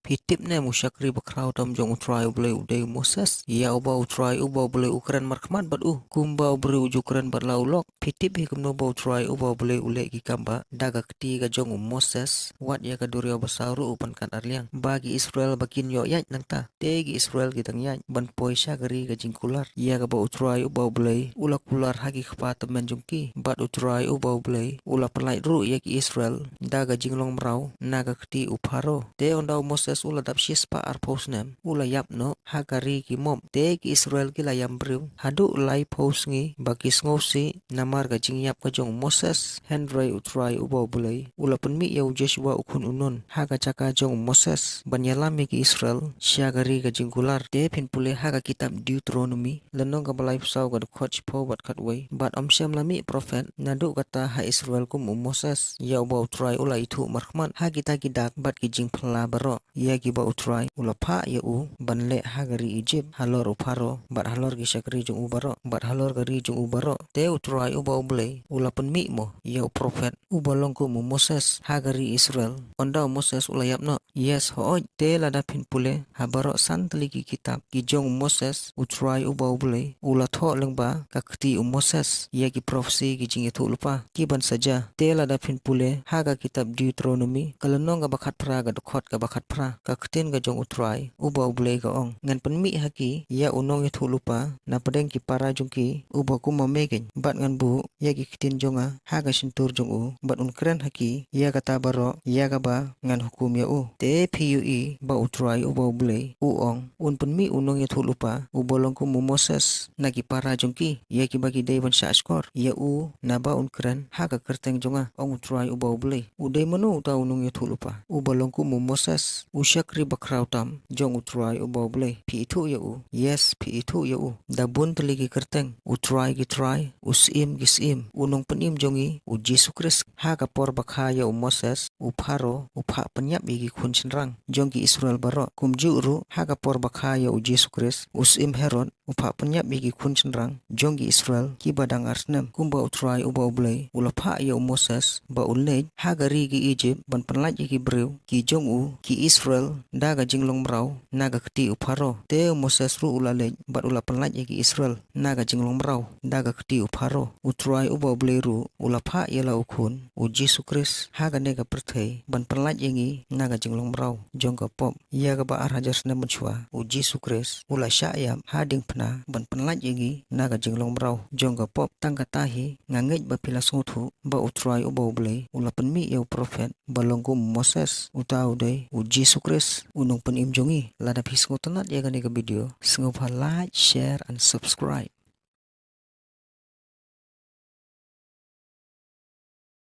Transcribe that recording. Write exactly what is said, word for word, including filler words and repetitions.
Ki tip ne em u shakri bakhraw tam jong U Trai U Blei u dei u Moses, ïa uba U Trai uba U Blei u kren markhmat bad u, kumba u briew u ju kren bad la u lok. Phi tip hi kumno ba U Trai uba U Blei u leh ki kam ba da ka kti ka jong u Moses, wat ïa ka duriaw basaw ruh u pynkat arliang, ba ki Israel ba kin ïoh ïaid nangta. Te ki Israel ki dang ïaid ban poi sha ka ri ka jingkular, ïa kaba U Trai uba U Blei u la kular ha ki kpa tymmen jong ki. Bad U Trai uba U Blei u la pynlait ruh ïa ki Israel da ka jinglong mraw na ka kti u Pharaoh. Te ynda u Moses u la dap shispah arphew snem, u la ïap noh ha ka ri ki Moab. Te ki Israel ki la ïam briew haduh laiphew sngi ba ki sngewsih namar ka jingïap ka jong u Moses. Hynrei U Trai uba U Blei u la pynmih ïa u Joshua u khun u Nun ha ka jaka jong u Moses ban ïalam ïa ki Israel sha ka ri ka jingkular. Te phin pule ha ka kitab Deuteronomi lynnong kaba laiphew saw ka dkhot shiphew bad khatwei: Bad ym shym la mih prophet naduh kata ha Israel kum u Moses, ïa uba U Trai u la ithuh markhmat ha kita ki dak bad ki jingphylla baroh, ïa kiba U Trai u la phah ïa u ban leh ha ka ri Ijipt, halor u Pharaoh bad halor ki shakri jong u baroh bad halor ka ri jong u baroh. Te U Trai uba U Blei u la pynmih mo ïa u prophet uba long kum u Moses ha ka ri Israel, ynda u Moses u la ïap noh? Yes, hooid. Te lada phin pule ha baroh san tylli ki kitab ki jong u Moses, U Trai uba U Blei u la thoh lyngba ka kti u Moses ïa ki prophecy, ki jingïathuhlypa kiban sa jia. Te lada phin pule ha ka kitab Deuteronomi ka lynnong kaba khatphra ka dkhot kaba khatphra, ka ktien ka jong U Trai uba U Blei ka ong: Ngan pynmih ha ki ïa u nongïathuhlypa napdeng ki para jong ki, uba kum ma me keiñ, bad ngan buh ïa ki ktien jong nga ha ka shyntur jong u, bad un kren ha ki ïa kata baroh ïa kaba ngan hukum ïa u. Te phi ïohi ba U Trai uba U Blei u ong un pynmih u nongïathuhlypa uba long kum u Moses na ki para jong ki, ïa kiba ki dei ban shahshkor ïa u, naba un kren ha ka kyrteng jong nga, ong U Trai uba U Blei. U dei mano uta u nongïathuhlypa uba long kum u Moses, u shakri bakhraw tam jong U Trai uba U Blei? Phi ithuh ïa u? Yes, phi ithuh ïa u. Da bun tylli ki kyrteng: U Trai ki trai, U Syiem ki syiem, U Nongpynim jong ngi, U Jisu Khrist. Ha ka por ba kha ïa u Moses, u Pharaoh u phah pynïap ïa ki khun shynrang jong ki Israel baroh. Kumjuh ruh ha ka por ba kha ïa u Jisu Khrist, u Syiem Herod u phah pynïap ïa ki khun shynrang jong ki Israel kiba dang ar snem. Kumba U Trai uba U Blei u la phah ïa u Moses ba un leit ha ka ri ki Ijipt ban pynlait ïa ki briew ki jong u, ki Israel, da ka jinglong mraw na ka kti u Pharaoh. Te u Moses ruh u la leit bad u la pynlait ïa ki Israel na ka jinglong mraw da ka kti u Pharaoh. U Trai uba U Blei ruh u la phah ïa la u Khun, U Jisu Khrist, ha kane ka pyrthei ban pynlait ïa ngi na ka jinglong mraw jong ka pop. Ïa kaba ar hajar snem mynshuwa, U Jisu Khrist u la shah ïap ha diengphna ban pynlait ïa ngi na ka jinglong mraw jong ka pop. Tang kata hi, nga ngeit ba phi la sngewthuh ba U Trai uba U Blei u la pynmih ïa u prophet ba long kum u Moses, uta u dei U Jisu Khrist, U Nongpynim jong ngi. Lada phi sngewtynnat ïa kane ka video, sngewbha like, share and subscribe.